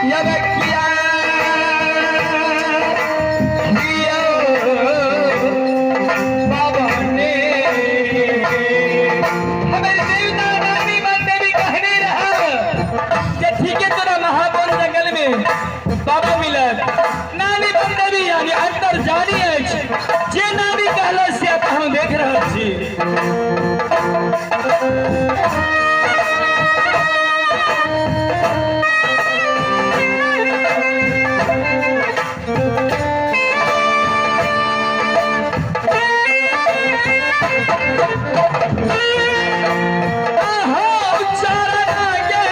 यवकिया हियो बाबा ने हमर देवता नानी मन देवी कहने रहा जे ठीक है तोरा महाबोर जंगल में बाबा मिलत। नानी बन देवी यानी अंतर जानी अछि जे नानी कहला से हम देख रहल छी। आहा उच्चारण के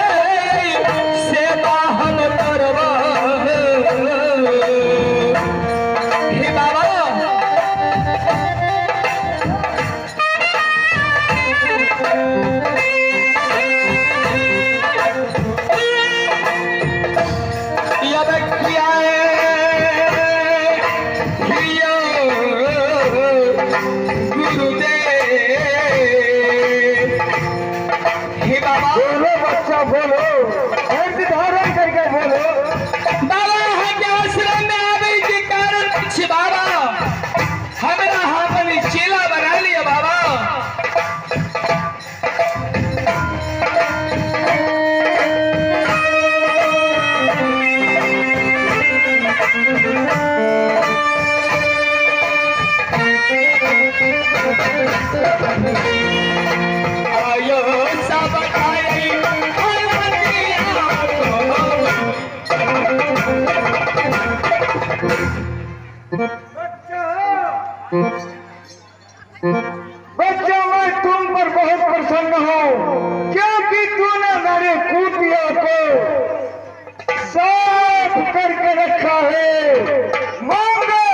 सेवा हम करब हे बाबा। यदकिया हियो गुरुदेव हे बाबा। बोलो बच्चा बोलो, धैर्य धारण करके बोलो। बाबा अहाँ के आश्रम में आबै के कारण छी बाबा, हमरा अहाँ अपन चेला बना लिअ बाबा। आयो सब आई भगवतिया को। बच्चा मैं तुम पर बहुत प्रसन्न हूँ, क्योंकि तूने मेरे कुटिया को साफ करके रखा है। मांगो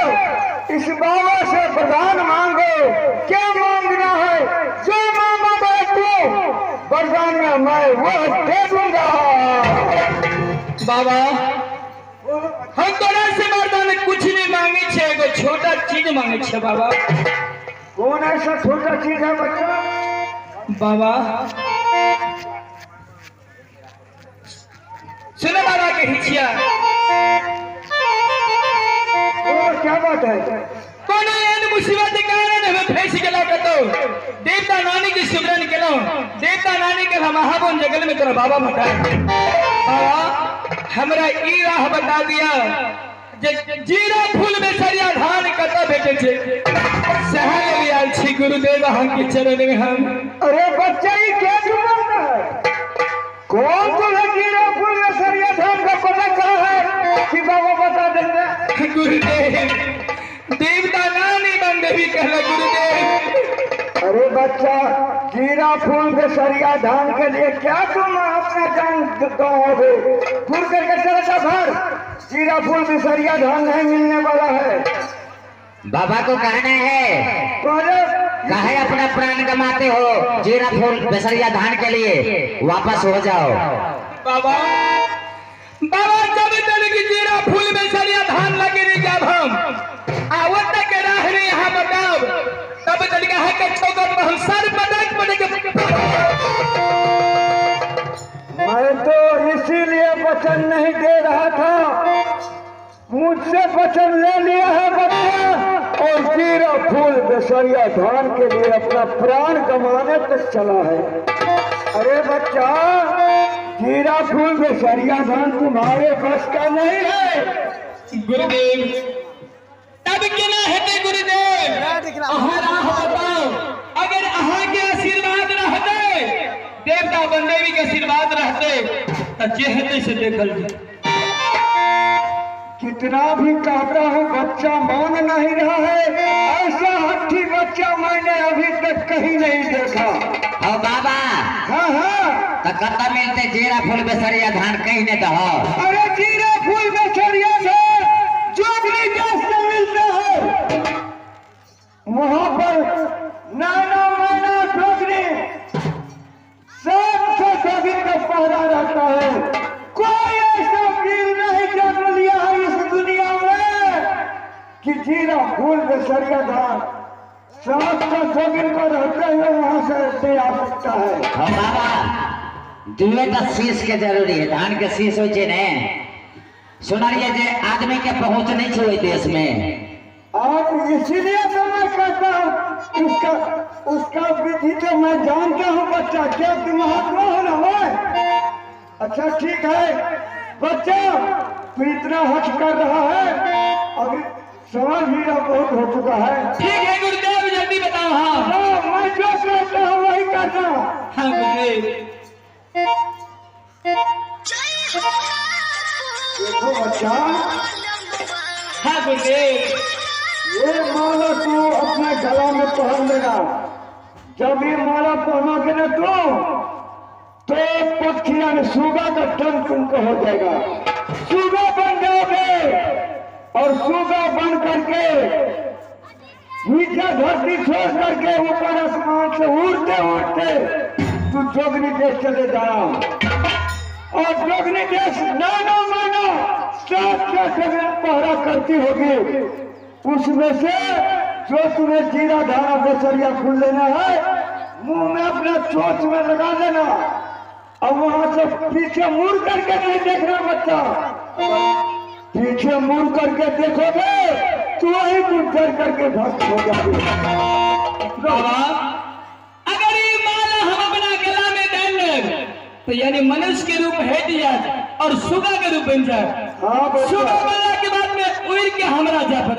इस बाबा से वरदान मांगो, क्या मांगना है, जो मांगोगे तू वरदान में मैं वह दे दूंगा। बाबा हम तोरा से वरदान कुछ नहीं मांगे छे, एगो छोटा चीज मांगे छे बाबा। कौन ऐसा छोटा चीज है बच्चा? बाबा सुनो बाबा के हिचिया। ओ क्या बात है? कोनो एहन मुसीबत के कारण हमें फंस गेलौ कतौ, देवता नानी के सुमरन केलौ, देवता नानी के हम महाबन जंगल में तोरा बाबा भेटाए। बाबा हमरा ई राह बता दिया जे जीरा फूल में सरिया धान कतऽ भेटै छै, सएह लेल आयल छी गुरुदेव अहाँ के चरण में हम। अरे बच्चा ये क्या जुबान है? कौन तुम्हें जीरा फूल में सरिया धान का पता कहाँ है कि बाबा बता देंगे? गुरुदेव देवता नानी बन देवी कहला गुरुदेव। अरे बच्चा जीरा फूल के सरिया धान के लिए क्या तुम अपना जान गवाओगे? दूर करके चला जा घर, जीरा फूल में सरिया धान नहीं मिलने वाला है। बाबा को कहना है पहले काहे अपना प्राण गमाते हो जीरा फूल बेसरिया धान के लिए, वापस हो जाओ। बाबा बाबा जब तक जीरा फूल बेसरिया धान लगे नहीं जब हम आवत तक राह नहीं यहाँ बताओ, तब तक यहाँ के चौकट पर हम सर पटक पटक। मैं तो इसीलिए वचन नहीं दे रहा था, मुझसे वचन ले लिया है बच्चा, और जीरा फूल बेसरिया धान के लिए अपना प्राण गंवाने तक चला है। अरे बच्चा जीरा फूल बेसरिया धान तुम्हारे बस का नहीं है। गुरुदेव तब केना हेतै गुरुदेव? अहाँ राह बताओ, अगर अहाँ के आशीर्वाद रहते, देवता बनदेवी के आशीर्वाद रहते तो जे हेतै से देखल जाए। कितना भी कहता हूँ बच्चा मान नहीं रहा है, ऐसा हठी बच्चा मैंने अभी तक कहीं नहीं देखा। हो बाबा हाँ हाँ तो कत मिलते जीरा फूल बेसरिया धान कहीं नहीं दहो। अरे जीरा फूल बेसरिया धान जो भी रास्ते मिलता है वहाँ पर नाना माना ठोकरी 700 ठोकरी का पहरा रहता है। कोई ऐसा वीर नहीं जन्म लिया है इस दुनिया में कि जीरा फूल बेसरिया धान 700 ठोकरी को रहते हुए वहां से ले आ सकता है। हो बाबा दुए तो शीश के जरूरी है, धान के शीश हो ने सुनलिए जे आदमी के पहुंच नहीं छै ओहि देश में। और इसीलिए तो मैं कहता हूँ उसका उसका विधि तो मैं जानता हूँ बच्चा, क्या तुम महात्मा हो ना मैं। अच्छा ठीक है बच्चा, तू इतना हठ कर रहा है, अभी समय भी बहुत हो चुका है। ठीक है गुरुदेव, जल्दी बताओ। हाँ हाँ, मैं जो कहता हूँ वही करना। हाँ गुरुदेव। देखो बच्चा। हाँ गुरुदेव। ये माला तू अपने गला में पहन लेना। जब ये माला पहनोगे ना तू, तो पक्षी यानी सुगा का डंक तुमको हो जाएगा। सुगा बन जाओगे और सुगा बन करके नीचे धरती छोड़ करके ऊपर आसमान से उड़ते उड़ते तू जोगनी देश चले जाना। और जोगनी देश नानो मानो सात जोगनी पहरा करती होगी, उसमें से जो तुम्हें जीरा धारा बेसरिया फूल लेना है, मुंह में अपना चोंच में लगा लेना और वहां से पीछे मुड़ करके नहीं देखना बच्चा। पीछे मुड़ करके देखोगे तो वही तुम जड़ करके भस्म हो जाओगे। बाबा अगर ये माला हम अपना गला में डाल लेब तो यानी मनुष्य के रूप हट जाए और सुगा के रूप बन जाए। हाँ सुगा बनला के बाद में उड़ के हमरा जा पड़े।